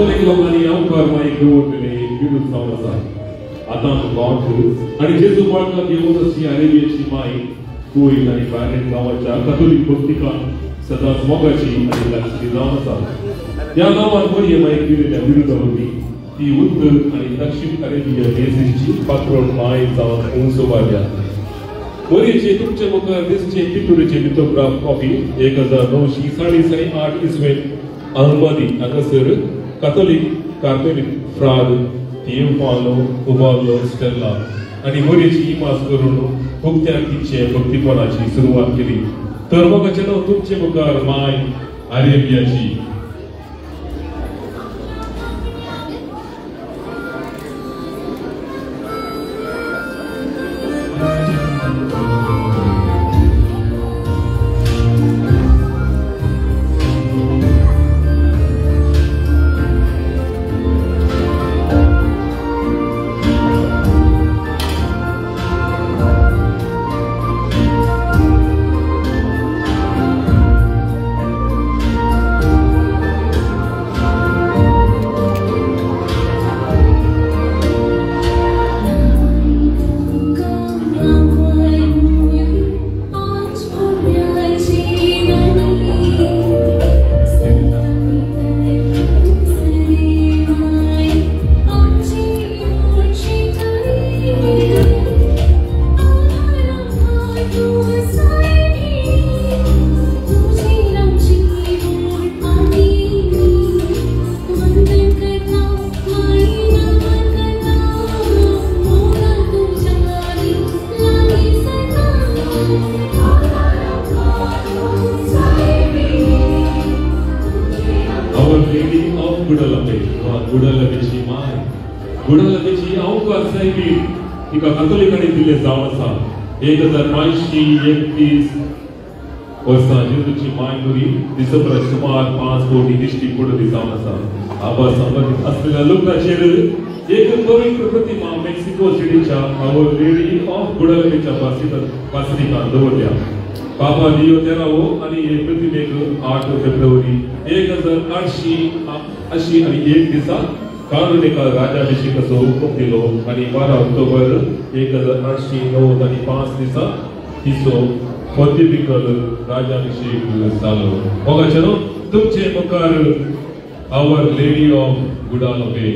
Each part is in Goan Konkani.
कथोलीक लोकांनी अवकार माई दवरलेले एक बिरूद जावन आसा. आतां लॉट आनी जेजू बाळकाक घेवन अशी अरेबियाची माई कुवेत आनी बाहरेन गांवाच्या कथोलीक भक्तिकांक सदांच मोगाची आनी लागची जावन आसा. ह्या नांवान मरिये माईक दिलेल्या बिरुदा वरवीं ती उत्तर आनी दक्षिण अरेबिया देशाची पात्रोण माय जावन उंच उबारल्या. मरियेचे तुमचे मुखार दिसचे पितुरेचे लिथोग्राफ कॉपी 1940 आनी 8 इस्वेंत अहमदी हांगासर कथोलीक कार्मेलीत फ्राद थियोफानो उबारलो स्टेल्ला आनी मरियेची इमाज करून उक्त्यान तिचे भक्तीपणाची सुरवात केली. तर मोगाचें नांव तुमचे मुखार माय अरेबियाची. गुडलपेची अवकार साहेबी तिका कथोलिकांनी दिल्ले जावन आसा. 1531 वर्सां जेजूची माय मुरी दिसभरात सुमार 5 कोटी दिश्टी पडली जावन आसा. आबा संबंदीत आसलेल्या लोकांचेर एक पवित्र प्रतिमा मेक्सिको सिटीच्या our lady of गुडलपेच्या बासिलिकांत दवरल्या. बाबा लियो तेरावो आनी हे प्रतिमेक 8 फेब्रुवारी 1880 आनी 1 दिसा कानूनिका राजाभिषेकाचो हुकूम दिलो आनी 12 ऑक्टोबर 1895 दिसा तिचो पोंतिफिकल राजाभिषेक जालो. मोगाचें तुमचे मुखार our lady of गुडालपे.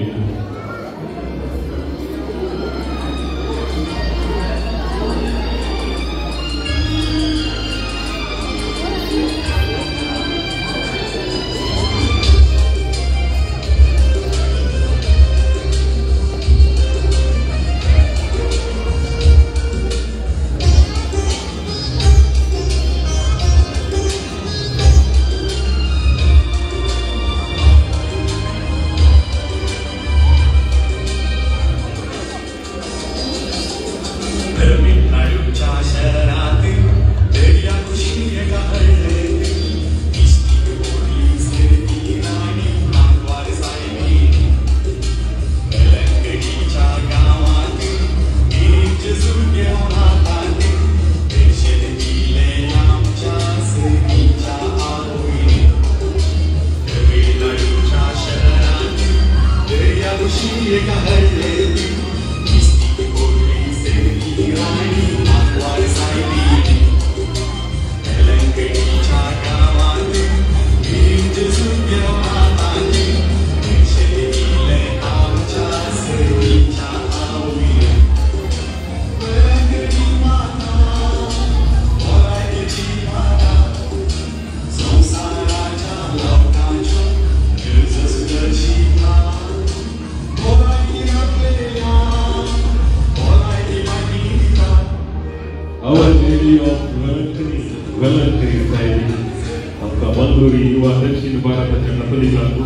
दक्षिण भारताच्या कथोलिकांक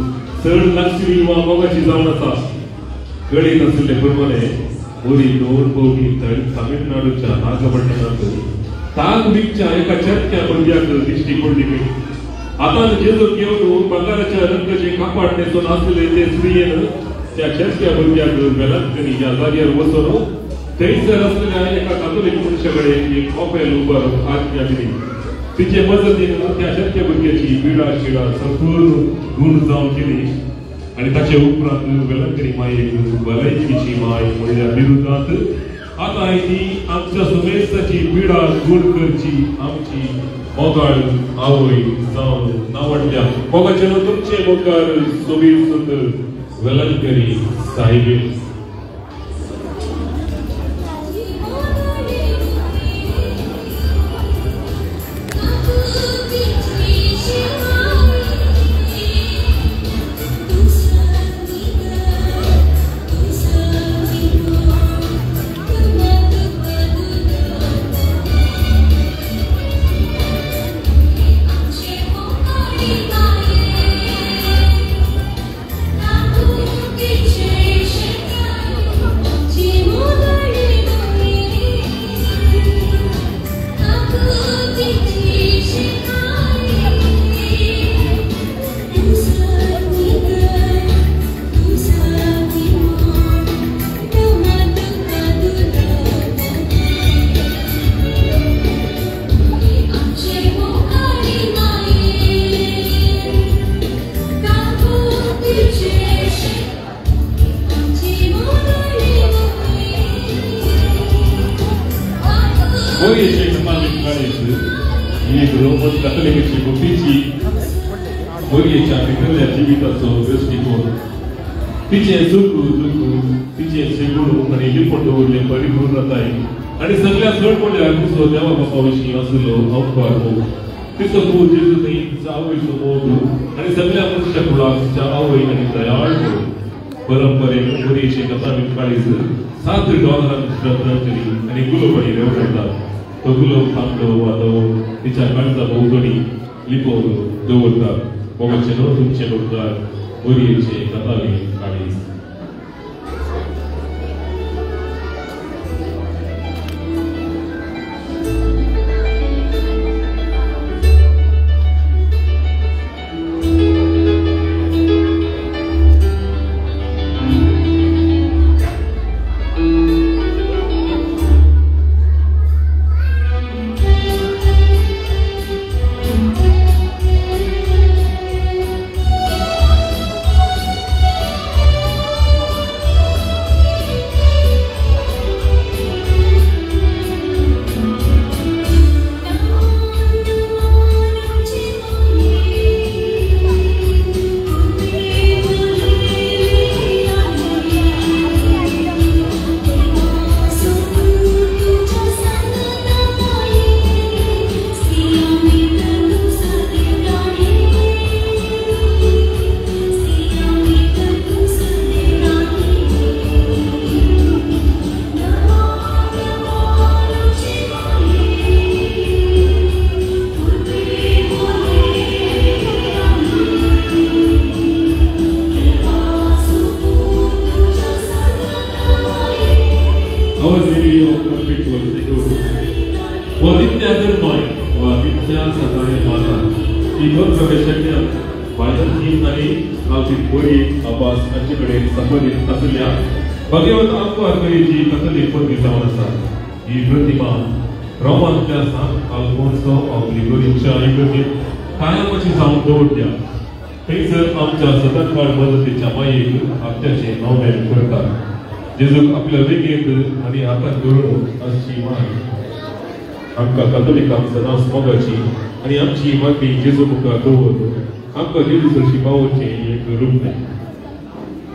चड लागशिल्ली वा मोगाची जावन आसा. कळीत आशिल्ले प्रमाणे वरी 2 फावटी तमिळनाडूच्या नागपट्टणांत तागवीकच्या एका चरख्या भुरग्याक दिश्टी पडली. आतां जेजू घेवन भांगराच्या रंगाचे कापाट न्हेसून आसलेले ते स्त्रियेन त्या चरख्या भुरग्याक वेलांकनी ह्या जाग्यार वचून थंयसर आसलेल्या एका कातोलीक मनशा कडेन एक कॉपेल उबारून आज्ञा दिली. तिचे मजतीन त्या चरख्या भुरग्याची पिडा शिडा संपूर्ण गुण जावन गेली आनी ताचे उपरांत वेलंकरी मायेक भलायकीची माय म्हणल्या विरुद्धांत आतां ती आमच्या सुमेस्ताची पिडा दूर करची आमची मोगाळ आवय जावन नावडल्या. मोगाचे तुमचे मुखार सोबीत सुंदर वेलंकरी साहिबीन. रोमन कॅथोलिकाची भक्तीची मोरयेच्या भितरल्या जिविताचो दृश्टिकोन, तिचे सुख दुःख, तिचे शेगुण आनी लिपून दवरले परिपूर्णताय आनी सगळ्या चड म्हणल्यार तिचो देवा बापा विशीं आशिल्लो अंकार मोग, तिचो पूत जेजू थंय तिचो आवयचो मोग आनी सगळ्या मनशा कुळाक तिच्या आवय आनी दयाळ मोग. परंपरेन मोरयेचे कथावीक काळीज 7 डॉलरांक श्रद्धांजली आनी गुलोबणी रेवडतात. तो गुलोब तांबडो वा धवो तिच्या काळजा भोंवतणी लिपोवन दवरतात. मोगाचे न्हू तुमचे मुखार मोरयेचे कथावी काळीज. जेजूक आपल्या वेगेंत आनी हातांत धरून आसची माय आमकां कथोलिकांक सदांच मोगाची आनी आमची मागणी जेजू मुखार दवरून आमकां जेजू सरशी पावोवचें एक रूप.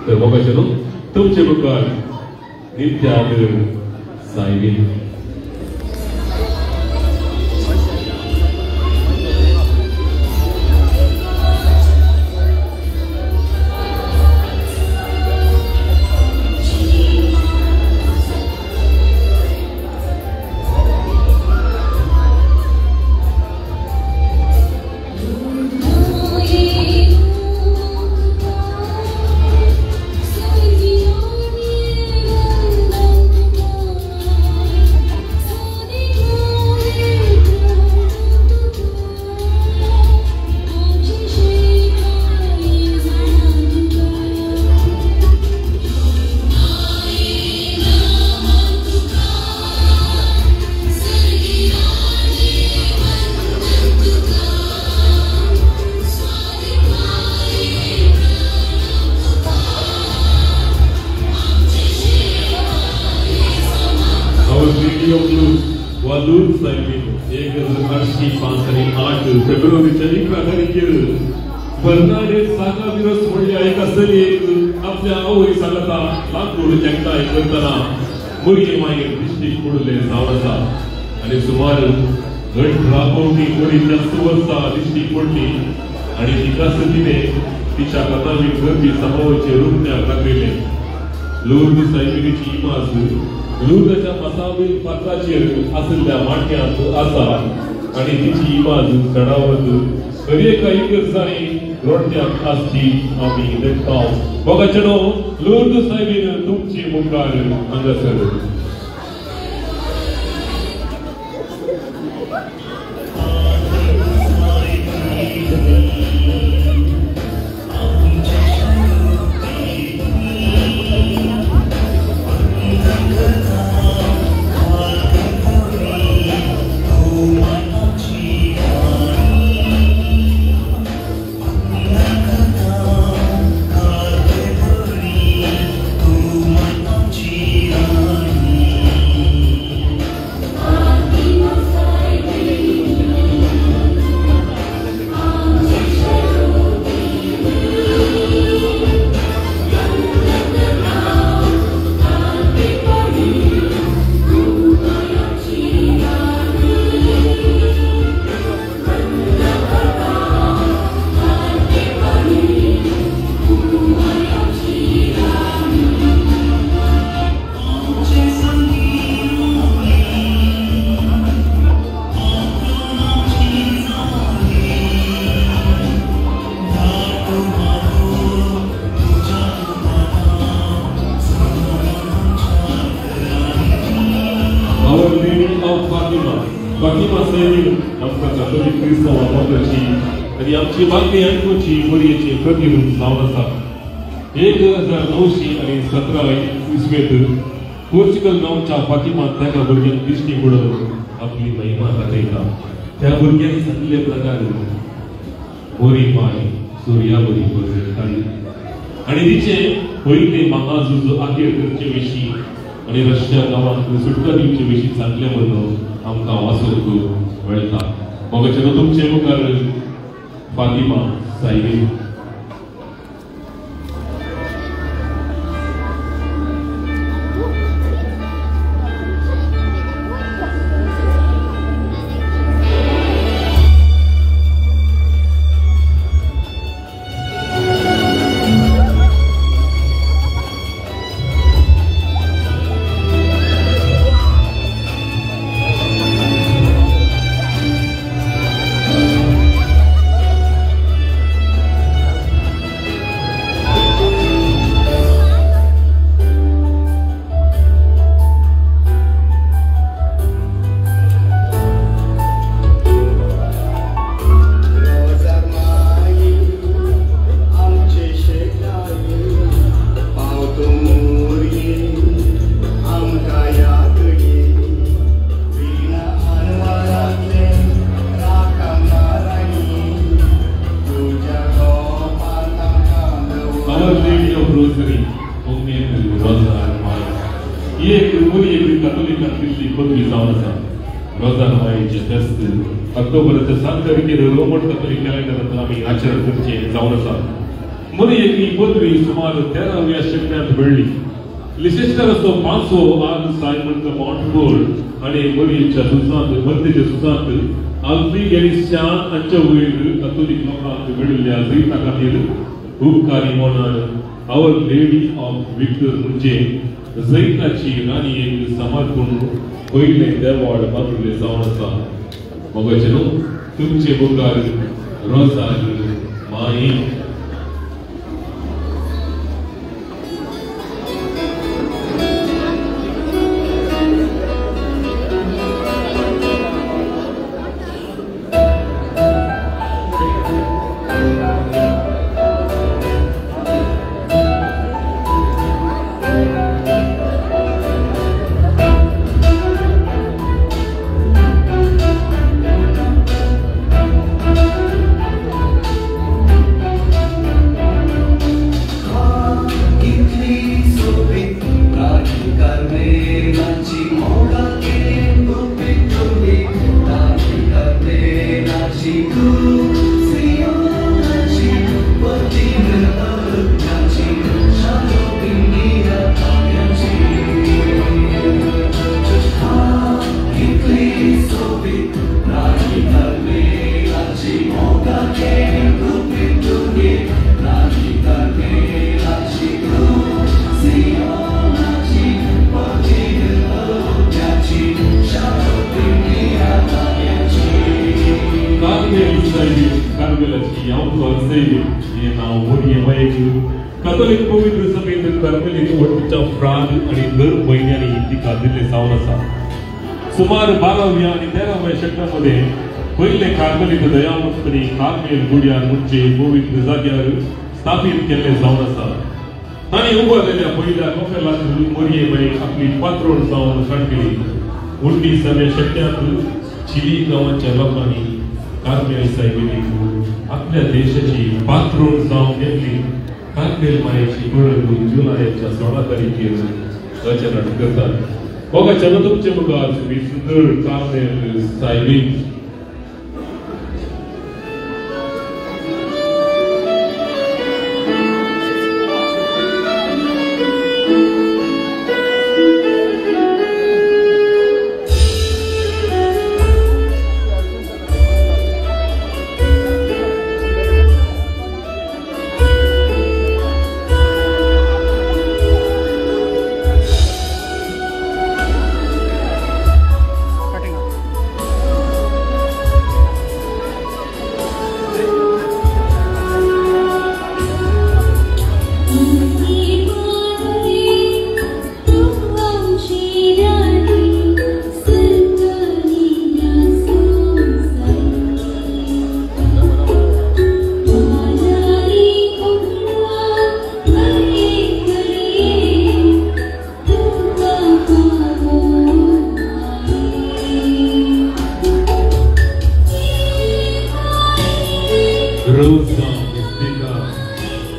तर मोगाचें न्हू तुमचे मुखार नित्यान soybean. Thank you. Lady of लूर्द वा लूर्द सायबीन 1805 आनी 8 फेब्रुवारीच्या 11 तारखेर बर्नाडेट सागाविरस म्हणल्या एका चलयेक आपल्या आवय सांगता लाकूड एकठांय करतना मुरगे मागीर दिश्टीक पडिल्लें जावन आसा आनी सुमार 18 फावटी बरी जास्त वर्सां दिश्टीक पडली आनी तिकाच तिणें तिच्या कथावीक गर्दी समावाचें रुपण्याक दाखयलें. लूर्द सायबिणीची इमाज लूर्दाच्या मसाबील फातराचेर आशिल्ल्या माटक्यांत आसा आनी तिची इमाज चडावत हर एका इगर्जांनी रोडट्यांत आसची आमी देखता. मोगाचेनो लूर्द सायबीण तुमचे मुखार हांगासर. फातिमा सायबीण आमकां कातोलीक क्रिस्तांव मोगाची आनी आमची मागणी आयकुची मरयेची प्रतिरूप जावन आसा. 1917 इसवेंत पोर्चुगल गांवच्या फातिमा त्या भुरग्यांक दिश्टी पडून आपली महिमा दाखयता. त्या भुरग्यांनी सांगिल्ले प्रकार बरी माय सुर्या बरी पसरताली आनी तिचे पयले म्हाझूज आखेर करचे विशीं आनी रशिया गांवांत सुटका दिवचे विशीं सांगले म्हणून आमकां वाचूंक मेळटा. मोगाचें तुमचे मुखार फातिमा सायबीण. ऑक्टोबराच्या 7 तारखेर रोमन कॅथोलिक कॅलेंडरांत आमी आचरण करचें जावन आसा. मरयेक ही पदवी सुमार 13व्या शेंकड्यांत मेळ्ळी. लिसेस्टराचो 5वो आर सायमन मॉन्टफोर्ड आनी मरयेच्या झुजांत मर्दीच्या झुजांत आल्फी गॅलिस्या हांच्या वयर कॅथोलिक लोकांक मेळिल्ल्या जैता खातीर उपकारी म्हणून our lady of Victor म्हणजे जैताची राणयेक समर्पण पयलें देवाळ बांदिल्लें जावन आसा. मोगाचें न्हू तुमचे मुखार रोजार माई. कातोलीक पवित्र सभेंत कार्मेलीन वट्टीच्या फ्राद आनी दर म्हयन्यांनी तिका दिल्लें जावन आसा. सुमार 12व्या आनी 13व्या शेंकड्यामध्ये पयले कार्मेलीत दयावंतपणी कार्मेल गुड्यार म्हणजे पवित्र जाग्यार स्थापीत केल्लें जावन आसा. तांणी उबारलेल्या पयल्या कपेलाक मोरये माई आपली पात्रोण जावन काडली. 19व्या शेंकड्यांत चिली गांवाच्या लोकांनी कार्मेल सायबिणीक आपल्या देशाची पात्रोण जावन नेमली. कार्मेल मायेची परब जुलयाच्या 16 तारखेर आचरण करतात. मोगाच्या तुमचे मुखार सुंदर कार्मेल सायबीण.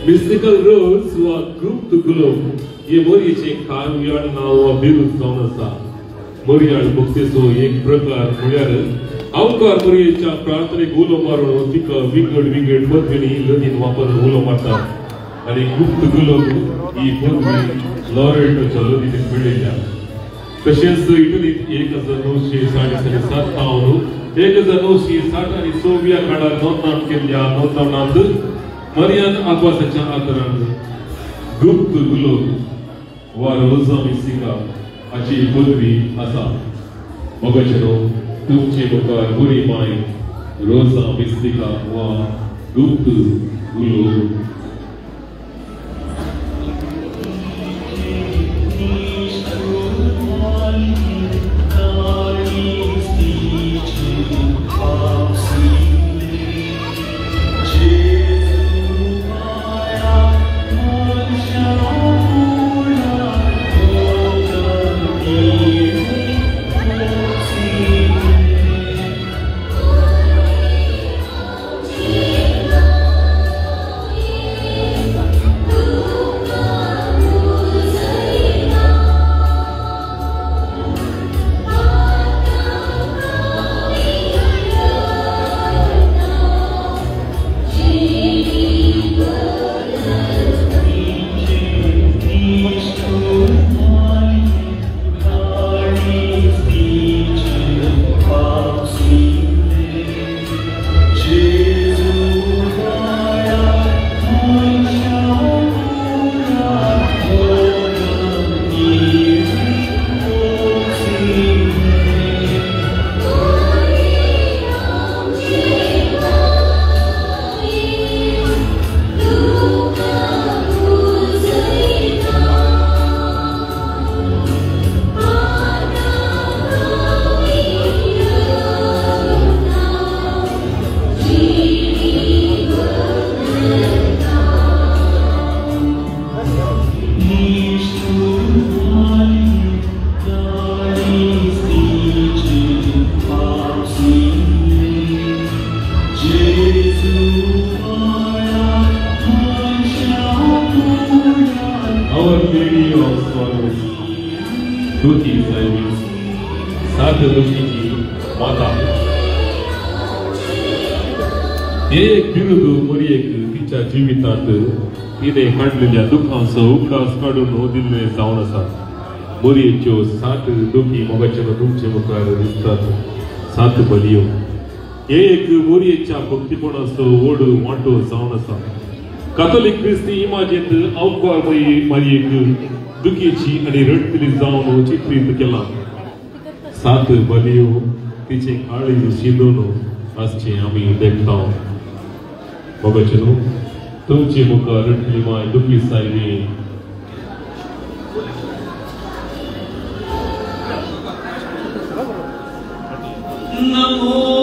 मिस्टिकल रोज वा गुप्त गुलोब हे मोरयेचें काव्याळ नांव वा बिरूद जावन आसा. मोरयाळ भक्तीचो एक प्रकार म्हळ्यार अवकार मोरयेच्या प्रार्थनेक उलो मारून तिका विंगड विंगड पदवींनी लदीन वापरून उलो मारतात आनी गुप्त गुलोब ही पदवी लॉरेटोच्या लदीन मेळयल्या. तशेंच इटलींत 1967 थावन 1960 आनी 6व्या काळार नोंदवण केल्ल्या नोंदवणांत मरियन आब्बासाच्या आदारान गुप्त गुलोब वा रोजा मिस्टिका हाची पदवी आसा. मोगाचेरो तुमचे मुखार बरी माय रोजा मिस्टिका वा गुप्त गुलोब. Our Lady of Sorrows, दुखी सायबीण, सात दुखीची माता. एक बिरुद मोरयेक तिच्या जिवितांत तिणें काडलेल्या दुखांचो उगडास काडून दिल्लें जावन आसा. मोरयेच्यो 7 दुखी मोगाचे तुमचे मुखार दिसतात, 7 बलयो. हे एक मोरयेच्या भक्तीपणाचो व्हड वांटो जावन आसा. कातोलीक क्रिस्ती इमाजेंत अवकार मारयेक दुखीची आनी रडटली जावन चित्रीत केला. 7 बलयो तिचें काळीज शिंदून आसचें आमी देखता. मोगाचे न्हू तुमचे मुखार रडली माय दुखी सायबी. नमो